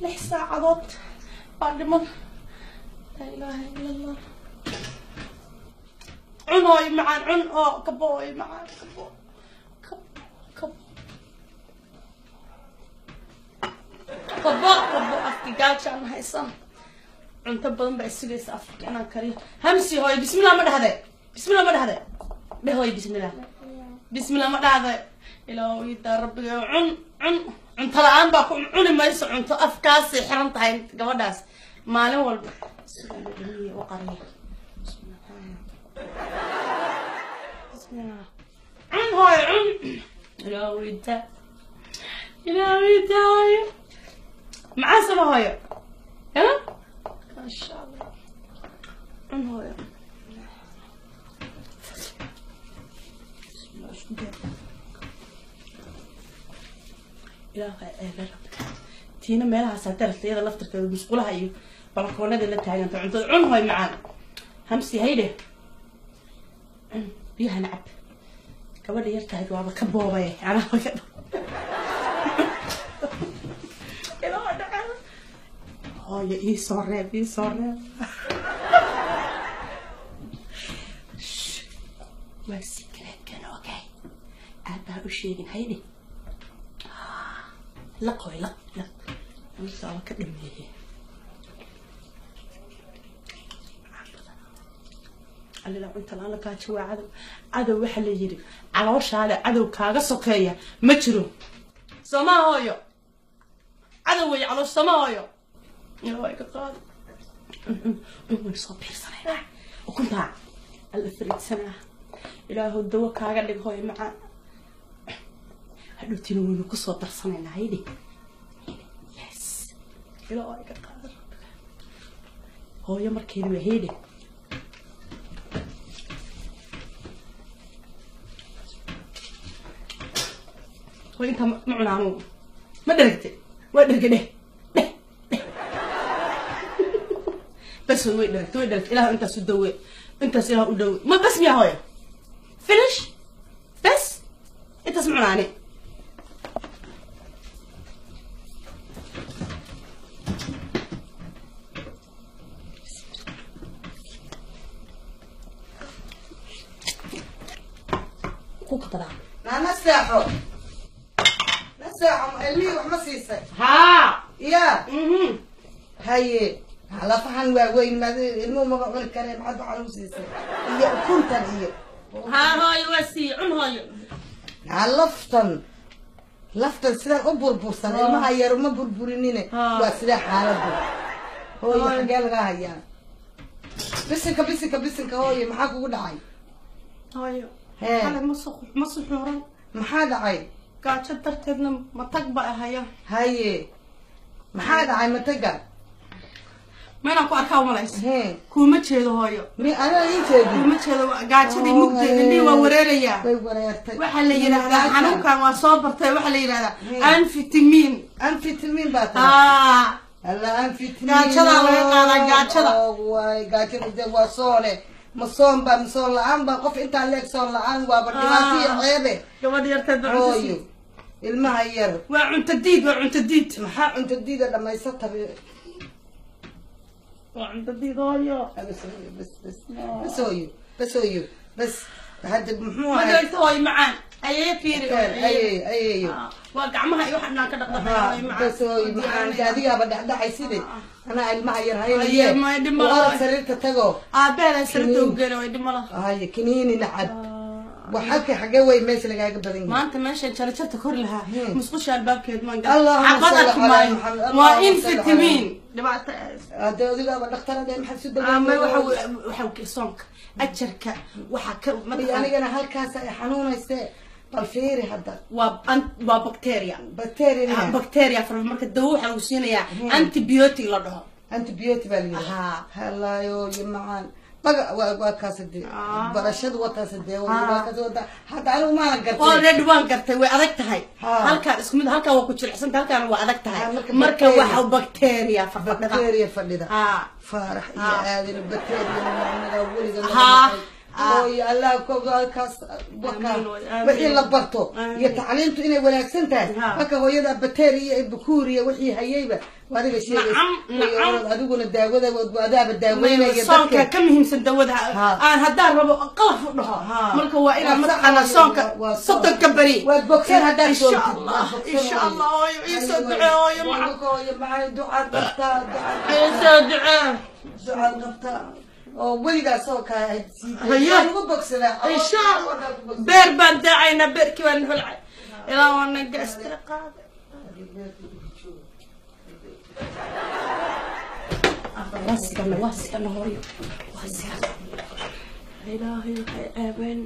6 saacadood baa dhiman. Laa ilaaha ila Allah. Cun hooyo macaan, cun oo kabo hooyo macaan, kabo kabo kabo kabo kabo. Afki gaajaan haysan, cunto badan baa isugaysa afka inaan kariyo. Hamsi hooyo, bismillah ma dhahde? Bismillah ma dhahde? Dheh hooyo bismillah, bismillah ma dhahde? Ilaahu idaa rabbiga. Cun cun, cunto la-aan baa ku cuni mayso cunto, afkaasay xiran tahay gabadhaas maalin walba. U qariya. Bismillah, cun hooyo, cun. Ilaahu idaa, ilaahu idaa hooyo. Maxaa sama hooyo? Ya maasha Allah, cun hooyo. Bismillah, isku day. Ilaahay eebe rabbiga tiina meelahaasaa daragta iyada laftirkeeda musqulaha iyo balakoonada la taaganta cuntada. Cun hooy macaan, hamsi haydhe, cun biyahana cab. Gabadha yartahay waaba ka boobay anaa ka ilaa dhaca. Hooyo ii soo reeb, ii soo reeb. Waa secretkan, okay? Aabbaha u sheegin haydhe. Laq hooy, laq laq. Amsa ka dhameeyey alila. Cunta la-aan la gaajo waa cadow, cadow. Waxaa la yidhi calooshaada cadow kaaga sokeeya ma jiro, soo maa hooyo? Cadow wey caloosh, soo maa hooyo? Ilaa iga qaado. Way soo biirsanaynaa ukuntaa alla fariidsanaa. Ilaahu dawo kaaga dhig hooyo macaan. Hadhowtina waynu kusoo darsanaynaa haydhi. Yes, ilaa iga qaado rabbiga. Hooyo markeedi waa haydhi. Hooyo intaa ma cunaanu, ma dheragte? Waa dherge, dheh dheh dheh bas. Way dheragte, way dheragte. Ilaah intaas u dawe, intaas ilaah u dawe. Ma bas miya hooyo? Finish bas, intaas ma cunaani. Ku kabadaa. Naa seexo, na seexo. Ilmihii wax ma siisay? Haa. Ya. Mhm. Haye, lafahan waaweyn maad ilmuhu maba cuni kareen, maxaad waxaan u siisay iyo ukuntan iyo? Haa hooyo, waa siiye. Cun hooyo. Naa laftan, laftan sidaan u burbursan ilmaha yar uma burburinine. Waa sidaa xaaladu hooyo? Xagee lagaa hayaa? Bisinka, bisinka, bisinka hooyo, maxaa kugu dhacay? Hooyo. Hee. Xalay ma suxuuran. Maxaa dhacay? Gaajo darteedna matag ba ahaya. Haye, maxaa dhacay mataga? Ma inaan ku arkaa umalays? Hee. Kuuma jeedo hooyo. Mi anaa ii jeedin? Kuuma jeedo, gaajadii mugdeed, indhihii waa wareerayaa. Way wareertay. Waxaa la yidhaahdaa xanuunkan waa soo bartay, waxaa la yidhahdaa anfitamiin. Anfitamiin baa tahay. Aa. Alla anfitamiin. Gaajadaa laga qaadaa, gaajada. Waay gaajada dee waa soone, ma soon ba, ma soon la-aan ba? Qof intaa leeg soon la-aan waaba dhibaato iyo ceebe. Gabadha yarteed baa cunto. Hooyo, ilmaha yar waa cunto diid, waa cunto diid. Maxaa cunto diida dhamaysata? Waa cunto diid hooyo. Bas hooyo, bas bas bas hooyo, bas hooyo, bas. Hadda muxuu ma ahay? dheegto hooyo macaan, ayaya fiiri. Ayeeyo, ayeeyo. Waa gacmaha iyo waxaan dhan ka dhaqdhaqay hooyo macaan. Bas hooyo macaan, adigaaba dhexdhexay side anaa ilmaha yar Aye, haynaye. ma dhib ma laha. Orad sariirta tago. Aabeeda sariirta u geena, way dhib ma laha. Haye, kiniinina cab. Waxaa xagee way meesha lagaaga badan yahay? Maanta meeshan jarajarta kori lahaa musqusha albaabkeed maan Allahumma caqad salli arki ala maayo. Muhammad, waa Allahumma in salli ala fitamiin dhibaato. Hadda adigaaba dhakhtarade, maxaad isu ama waxa daweyn? Waxa soonka ajarka waxaa ka Iyo mataqaan anigana halkaas ay xanuunayse, bal fiiri hadda. Waa waa bacteria. Bacteria. Bacteria fara. Marka dawo waxaa lagu siinayaa antibiotic la dhaho. Antibiotic baa la yidhaha. Ahaa. Halaayo iyo macaan baga waa kaas dee. Barashadu waa taas dee, waa kaas wada. Hadda anigu maana gartay. Already waan gartay, way adag tahay. Halkaan isku mid, halkaan waa ku jilicsanta, halkaan waa adag tahay. Marka marka bacteria. Waxa bacteria fafadhida. Bacteria fadhida. Ha. Faarax iyo aadin bacteria macnaha weliga. Hooyo, Allah kaas wixii la barto iyo tacliintu inay wanaagsan tahay. Marka hooyada bateeriya iyo bukuuriya wixii hayayba adiga sheegaysa, adiguna daawada adaaba daaweynaya. Soonka ka muhiimsan daawada aan haddaan rabo qalaf u dhaho. Marka waa inaan mataqaanaa soonka 30ka beri waad bogsan haddaad. Insha Allah, insha Allah. Hooyo, iisoo ducee. Hooyo, hooyo macay, ducaad qabtaa. Iisoo ducee. Ducaad qabtaa oo weligaa soonkaa ugu bogsadaa. Insha Allah. Beer baan daacaynaa, beerkii baan holcay ilaa waa naga istira qaaday. Waa sigana, waa sigana hooyo, waa sigana. Ilaahay waxay ceebeen.